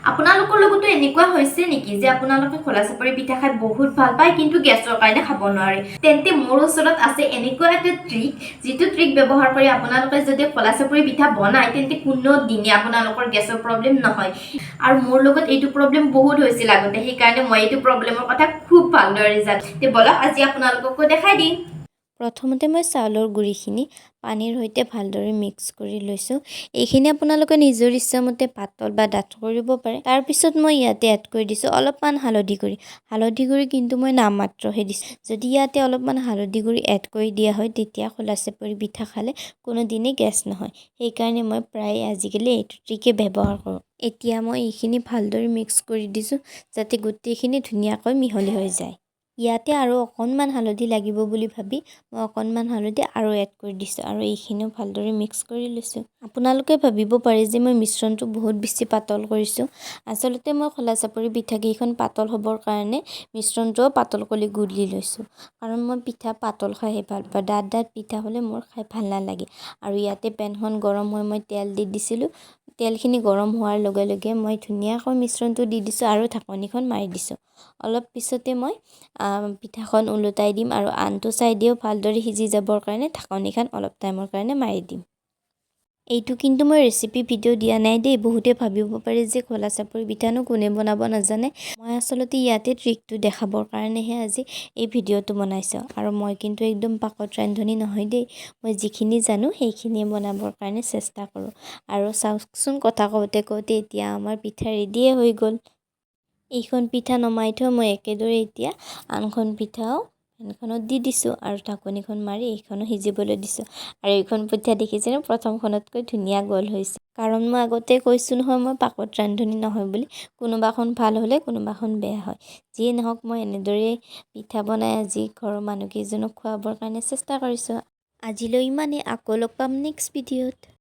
আপোনালোকৰ লগতো এনেকুৱা হৈছে নেকি যে আপোনালোকে খোলা চাপৰি পিঠা খাই বহুত ভাল পায়, কিন্তু গেছৰ কাৰণে খাব নোৱাৰে? তেন্তে মোৰ ওচৰত আছে এনেকুৱা এটা ট্ৰিক, যিটো ট্ৰিক ব্যৱহাৰ কৰি আপোনালোকে যদি খোলা চাপৰি পিঠা বনায়, তেন্তে কোনো দিনে আপোনালোকৰ গেছৰ প্ৰব্লেম নহয়। আৰু মোৰ লগত এইটো প্ৰব্লেম বহুত হৈছিল আগতে, সেইকাৰণে মই এইটো প্ৰব্লেমৰ কথা খুব ভালদৰে জানো। তে ব'লক, আজি আপোনালোককো দেখাই দিম। প্ৰথমতে মই চাউলৰ গুড়িখিনি পানীৰ সৈতে ভালদৰে মিক্স কৰি লৈছোঁ। এইখিনি আপোনালোকে নিজৰ ইচ্ছামতে পাতল বা ডাঠ কৰিব পাৰে। তাৰপিছত মই ইয়াতে এড কৰি দিছোঁ অলপমান হালধি গুড়ি। হালধি গুড়ি কিন্তু মই নামমাত্ৰহে দিছোঁ। যদি ইয়াতে অলপমান হালধি গুড়ি এড কৰি দিয়া হয়, তেতিয়া খোলা চাপৰি পিঠা খালে কোনোদিনেই গেছ নহয়। সেইকাৰণে মই প্ৰায় আজিকালি এইটো ট্ৰিকে ব্যৱহাৰ কৰোঁ। এতিয়া মই এইখিনি ভালদৰে মিক্স কৰি দিছোঁ, যাতে গোটেইখিনি ধুনীয়াকৈ মিহলি হৈ যায়। ইয়াতে আৰু অকণমান হালধি লাগিব বুলি ভাবি মই অকণমান হালধি আৰু এড কৰি দিছোঁ আৰু এইখিনিও ভালদৰে মিক্স কৰি লৈছোঁ। আপোনালোকে ভাবিব পাৰে যে মই মিশ্ৰণটো বহুত বেছি পাতল কৰিছোঁ। আচলতে মই খোলা চাপৰি পিঠাকেইখন পাতল হ'বৰ কাৰণে মিশ্ৰণটোও পাতল কৰি গুলি লৈছোঁ, কাৰণ মই পিঠা পাতল খাইহে ভাল পাওঁ। ডাঠ ডাঠ পিঠা হ'লে মোৰ খাই ভাল নালাগে। আৰু ইয়াতে পেনখন গৰম হৈ মই তেল দি দিছিলোঁ। তেলখিনি গৰম হোৱাৰ লগে লগে মই ধুনীয়াকৈ মিশ্ৰণটো দি দিছোঁ আৰু ঢাকনিখন মাৰি দিছোঁ। অলপ পিছতে মই পিঠাখন ওলোটাই দিম আৰু আনটো ছাইডেও ভালদৰে সিজি যাবৰ কাৰণে ঢাকনিখন অলপ টাইমৰ কাৰণে মাৰি দিম। এইটো কিন্তু মই ৰেচিপি ভিডিঅ' দিয়া নাই দেই। বহুতে ভাবিব পাৰে যে খোলা চাপৰি পিঠানো কোনে বনাব নাজানে। মই আচলতে ইয়াতে ট্ৰিকটো দেখাবৰ কাৰণেহে আজি এই ভিডিঅ'টো বনাইছোঁ। আৰু মই কিন্তু একদম পাকত ৰান্ধনি নহয় দেই। মই যিখিনি জানো, সেইখিনিয়ে বনাবৰ কাৰণে চেষ্টা কৰোঁ। আৰু চাওকচোন, কথা কওঁতে কওঁতে এতিয়া আমাৰ পিঠা ৰেডিয়ে হৈ গ'ল। এইখন পিঠা নমাই থৈ মই একেদৰে এতিয়া আনখন পিঠাও পেনখনত দি দিছোঁ আৰু ঢাকনিখন মাৰি এইখনো সিজিবলৈ দিছোঁ। আৰু এইখন পিঠা দেখিছেনে, প্ৰথমখনতকৈ ধুনীয়া গোল হৈছে। কাৰণ মই আগতে কৈছোঁ নহয়, মই পাকত ৰান্ধনি নহয় বুলি। কোনোবাখন ভাল হ'লে কোনোবাখন বেয়া হয়। যিয়ে নহওক, মই এনেদৰেই পিঠা বনাই আজি ঘৰৰ মানুহকেইজনক খুৱাবৰ কাৰণে চেষ্টা কৰিছোঁ। আজিলৈ ইমানেই। আকৌ লগ পাম নেক্সট ভিডিঅ'ত।